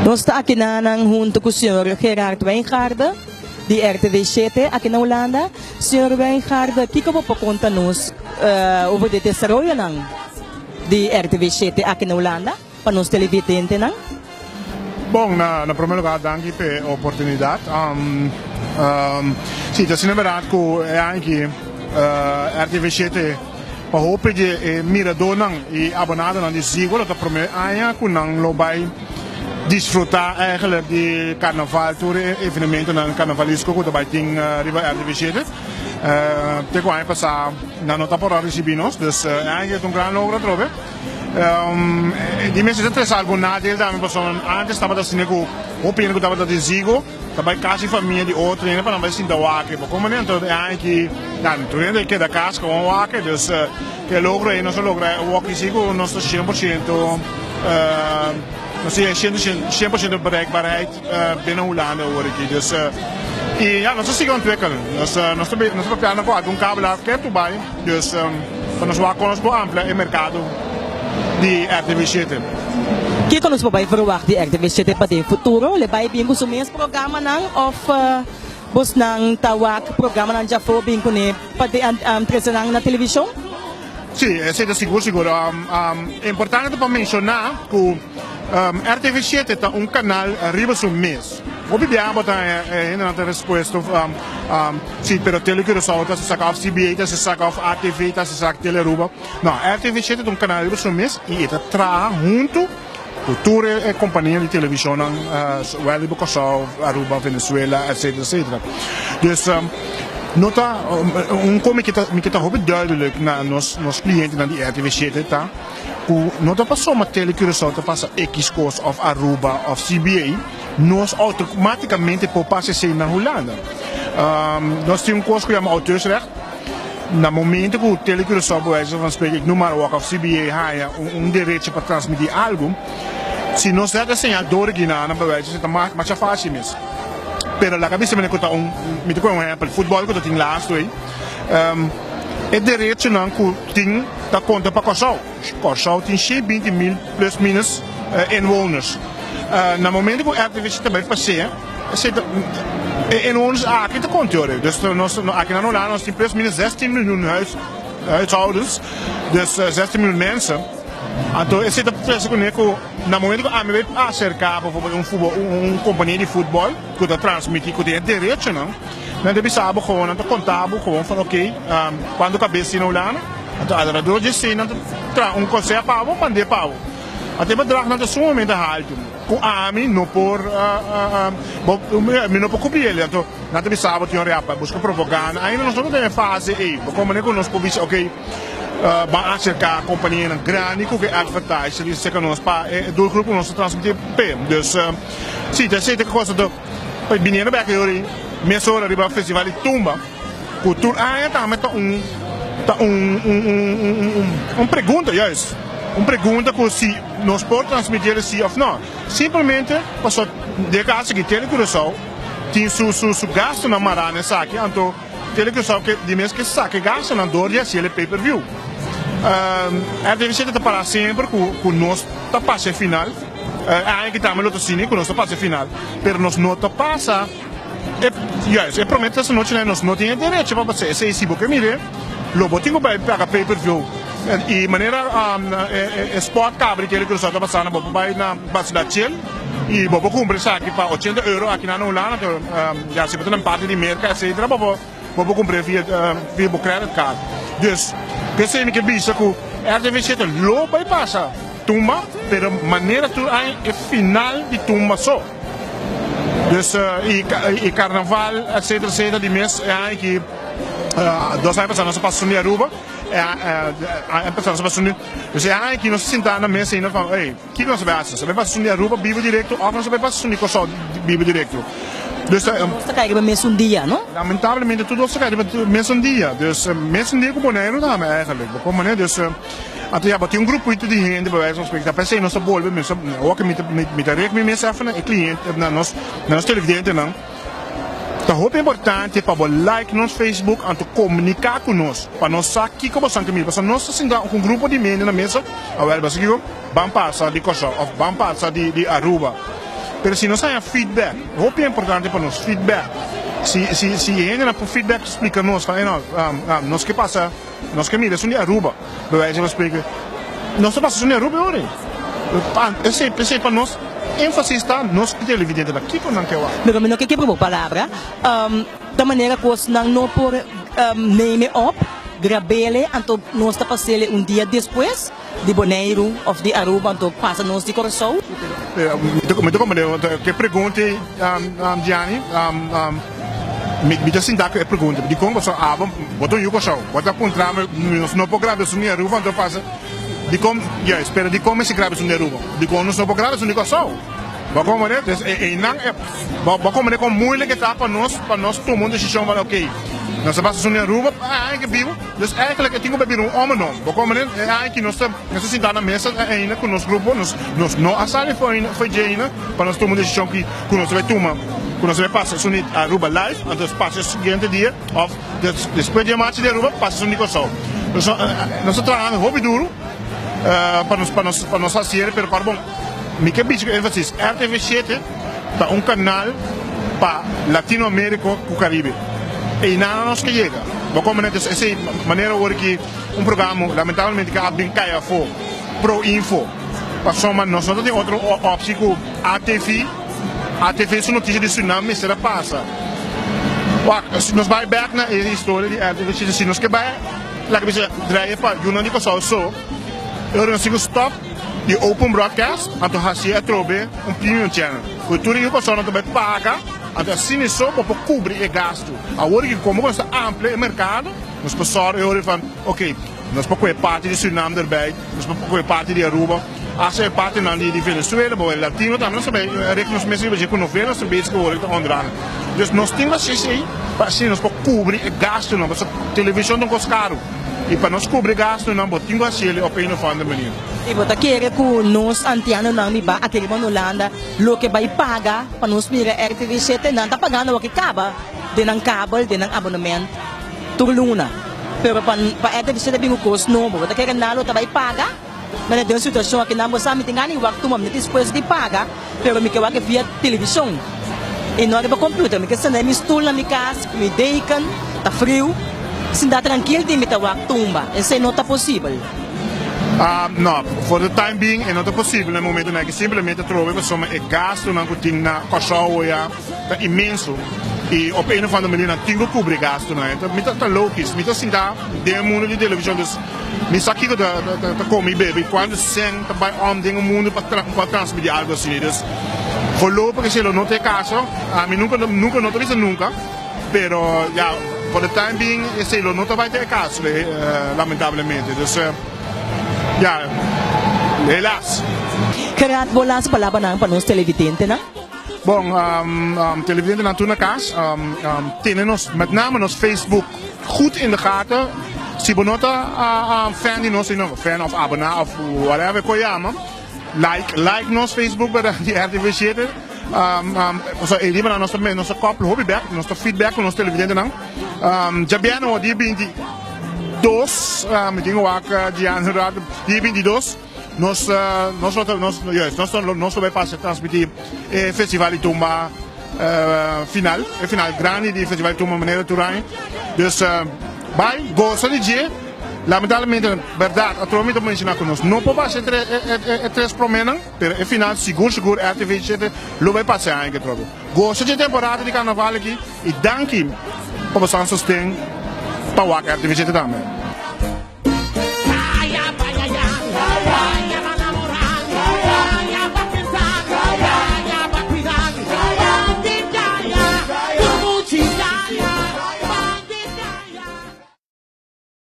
Nos ta akinanan hunto ku señor Gerard Wijngaarde di RTV shete aki na Hulanda. Señor Wijngaarde, kiko bo por konta nos over di desaroyonan di RTV shete aki na Hulanda pa nos televidentenan? Bon, na prome lugar danki p'e oportunidat. Si, ta asina berdad ku e aña aki RTV shete Pa hopi di e miradónan i abonadonan di Ziggo lo ta promé aña ku nan lo bai disfrutá eigenlijk di karnaval, tur e evenementonan karnavalisko ku ta bai tin riba RTV shete. Te ku aña pasá nan no ta por a risibí nos, dus e aña aki ta un gran logro atrobe. Di mes ta trese algun nadeel tambe pasobra antes tabata asina ku hopi hende ku tabata di Ziggo, Ta bai kas di famia di otro hende pa nan bai sinta wak. Bo komo dentro e aña aki, nan tur hende keda kas kon wak. Dus ke logro ei nos a logra wak si ku nos ta 100%, nos tin 100% bereikbaarheid binnen Hulanda awor aki. Dus i ya nos ta sigui ontwikkel. Nos nos ta nos ta papiando ku algun kabelaar ketu bai. Dus pa nos wak kon nos por amplia e merkado di RTV shete. Kiko nos por bai verwagt di RTV shete pa den futuro? Le bai bin ku su mes programanan òf bosnan ta wak programanan djafó bin kuné pa trese nan na televishon? Sí, esei ta sigur sigur. Importante ta pa menshoná ku RTV shete ta un kanal riba su mes. Hopi biaha bo ta haña e hendenan ta respuesto si pero Tele Curaçao ta saka òf CBA ta saka òf ATV ta saka Tele Aruba. No, RTV shete ta un kanal riba su mes i e ta traha huntu ku tur e kompania di televishonnan wèl riba Kòrsou, Aruba, Venezuela etcetera etcetera. Dus no ta un kon mi ke ta mi ke ta hopi duidelijk na nos nos klientenan di RTV shete ta ku no ta pasobra Tele Curaçao ta pasa X kos òf Aruba òf CBA nos outomátikamente por pasa esei na Hulanda. Nos tin un kos ku yama auteursrecht. Na momento ku Tele Curaçao por wijze van spreken, ik noem maar wat, òf CBA haña un derecho pa transmití algu, si nos zet e señal door aki na nan, bij wijze ta masha fásil mes. Pero laga bisa manera ku ta un, mi ta kohe un ehèmpel, futbòl ku ta tin laatst ei, e derechonan ku tin ta konta pa Kòrsou. Kòrsou tin 120 mil plus minus inwoners. Na momento ku RTV ta bai pasea, esei ta e inwoners aki ta konta ora. Dus nos aki na Hulanda nos tin plus minus 16 miljoen huis huishoudens, dus 16 miljoen mensen. Anto esei ta trese kuné ku na momento ku ami bai aserká bijvoorbeeld un futbol un kompania di futbol ku ta transmití ku tin e derechonan, nan ta bisa bo gewoon, nan ta konta bo gewoon van oké, kuantu kabes tin na Hulanda. Anto alrededor di esei nan ta traha un konsè pa bo, mand'é pa bo. Anto e bedragnan ta sumamente haltu ku ami no por mi no por kubri el. Anto nan ta bisa bo tin ora pa buska propaganda. Ainda nos no ta den e fase ei. Bo komprende ku nos por bisa oke ban aserká kompanianan grandi ku ke advertise di serka nos pa e doelgroep ku nos ta transmití p'e. Dus si ta esei ta e kos. Anto biniendo bek e ora ei mesora riba festival di tumba. Ku tur aña tambe ta un ta un un pregunta juist un pregunta ku si nos por transmiti el si of no. Simplemente pasobra den e kaso aki Tele Curaçao tin su su su gastunan mará na esaki anto Tele Curaçao ke di mes ke saka e gastunan dor di hasi el e pay per view. RTV shete ta pará semper ku ku nos ta pasa e final e aña aki tambe lo ta asina ku nos ta pasa e final pero nos no ta pasa. E, juist, e promé tres anochinan nos no tin e derecho pa pas'é. Esei si bo ke mir'é, lo bo tin ku bai paga pay per view. I manera e spot kaba di Tele Curaçao ta pasando, bo por bai na Basila Chill i bo por kumpra esaki pa ochenta euro aki na Hulanda. Ya si bo ta na parti di Merka etcetera bo por. Bo por kumpr'é via via bo credit card. Dus, p'esei mi ke bisa ku RTV shete lo bai pasa tumba, pero manera tur aña e final di tumba so. Dus i i karnaval etcetera etcetera di mes e aña aki dos aña pasá nos a pasa esun di Aruba, e aña pasá nos a pasa esun di, dus e aña aki nos a sinta na mesa ainda van ey. Kiko nos a bai hasi? Nos a bai pasa esun di Aruba bibu direkto òf nos a bai pasa esun di Kòrsou bibu direkto? Dus ta. Tur dos ta kai riba mesun dia, no? Lamentablemente tur dos ta kai riba mesun dia. Dus mesun dia ku Boneiru tambe eigenlijk. Bo por manera. Dus anto ya bo tin un grupito di hende bij wijze van spreken. Ta p'esei nos ta bolbe mes. Awor ku mi ta mi ta rek mi mes efe na e kliente na nos na nos televidentenan. Ta hopi importante pa bo like nos Facebook anto komuniká ku nos pa nos sa kiko boso a mira. Pasobra nos ta sinta ku un grupo di mende na mesa, awel bo sa kiko? Ban pasa di Kòrsou òf ban pasa di Aruba. Pero si nos haña feedback, hopi importante pa nos feedback, si si si e hendenan por feedback splika nos van, ey no, nos ke pasa, nos ke mira esun di Aruba, bij wijze van spreken, nos ta pasa esun di Aruba e ora ey. Esey esey pa nos énfasis ta nos televidentenan, kiko nan ke wak? Pero mi no ke kebra bo palabra, ta manera kosnan no por neem e op, grab'ele, anto nos ta pas'ele un dia despues. Di Boneiru of di Aruba anto pasa nos di Kòrsou? Mi ta komprende ke pregunta ei Gianni. Mi ta sinta ku e pregunta. Dikon pasobra abo bo ta un yu Kòrsou. Bo ta puntra mi nos no por graba esun di Aruba anto pasa dikon juist pero dikon mester graba esun di Aruba? Dikon nos no por graba esun di Kòrsou? Bo a komprende? Entonces einan bo a komprende kon moeilijk e ta pa nos pa nos tuma un desishon pa oke nos a pasa esun di Aruba aña ke bibu. Dus eigenlijk e tin ku bira un hòmber no. Bo komo den e aña ki nos ta nos ta sintá na mesa ainda ku nos grupo, nos nos no a sali for ainda for dje ainda pa nos tuma un desishon ki ku nos ta bai tuma, ku nos ta bai pasa esun di Aruba live, anto pasa e siguiente dia òf despues di e marcha di Aruba pasa esun di Kòrsou. Nos nos ta trahando hopi duru pa nos pa nos pa nos hasier pero kòrda bon mi ke bichi ku énfasis RTV shete ta un kanal pa Latino Americo ku Caribe. Einan nos ke yega. Bo komprende? Entonces esei manera ora ki un programa lamentablemente ke a bin kai afó, Pro Info, pasobra nos no ta tin otro optie ku ATV. ATV su notisia di Surinam mester a pasa. Wak, si nos bai bek na e historia di RTV, si nos ke bai laga bisa draai pa yunan di Kòrsou so, e ora nos tin ku stòp di open broadcast anto hasié atrobe un premium channel ku tur e yu persona ta bai paga anto asina so bo por kubri e gastu. Awor ki komo ku nos ta amplia e merkado nos por sòru e ora van ok nos por kohe parti di Surinam derbei nos por kohe parti di Aruba hasta e partinan di Venezuela bo e latino tambe nos ta bai rek nos mes riba dje ku novela nos ta bezig awor ki ta onderhanden dus nos tin ku hasi esei pa asina nos por kubri e gastunan pasobra televishon ta un kos karu. I pa nos kubri gastunan bo tin ku hasiel op een of ander manier. I bo ta kere ku nos antianonan mi ba aki riba Hulanda loke bai paga pa nos mira RTV shete? Nan ta pagando awor ki kaba den nan kabel, den nan abonement tur luna. Pero pa pa RTV shete bin ku kos nobo, bo ta kere nan lo ta bai paga? Mane den situashon aki nan bo sa mi tin gana di wak tuma, mi ta dispuesto di paga, pero mi ke wak via televishon i no riba computer. Mi ke senta den mi stoel na mi kas ku mi deken, ta friu, sinta trankil di mi ta wak tumba. Esei no ta posibel. No, for the time being e no ta posibel na e momentonan aki, simplemente atrobe pasobra e gastunan ku tin na Kòrsou ya ta inmenso i op een of andere manier nan tin ku kubri e gastunan. Mi ta logis, mi ta sinta den e mundo di televishon dus. Mi sa kiko ta ta kome i bebe i kuantu sèn ta bai om den e mundu pa pa transmití algu asina. Dus voorlopig esei lo no ta e kaso. Ami nunka nunka no ta bisa nunka, pero ya for the time being esei lo no ta bai ta e kaso lamentablemente. Dus ya helaas. Gerard, bo laatste palabranan pa nos televidentenan? Bon, televidentenan tur na kas, tene nos, met name nos Facebook goed in de gaten. Si bo no ta fan di nos, fan of abona of whatever ko yama, like, like nos Facebook berdad di RTV 7. Pasobra e riba nan nos ta nos ta koppel hopi bek, nos ta feedback ku nos televidentenan. Djabièrnè dia 22, mi tin wak Gianni dia 22. Nos nos lo ta nos juist nos nos lo bai pasa transmiti e festival di tumba final e final grandi di festival di tumba manera tur aña dus bai gosa di dje lamentablemente berdad atrobe mi ta menciona ku nos no por pasa e e tres promenan pero e final sigur sigur RTV shete lo bai pasa e aña aki atrobe gosa dje temporada di carnaval aki y danki pa boso a sosten pa wak RTV shete tambe.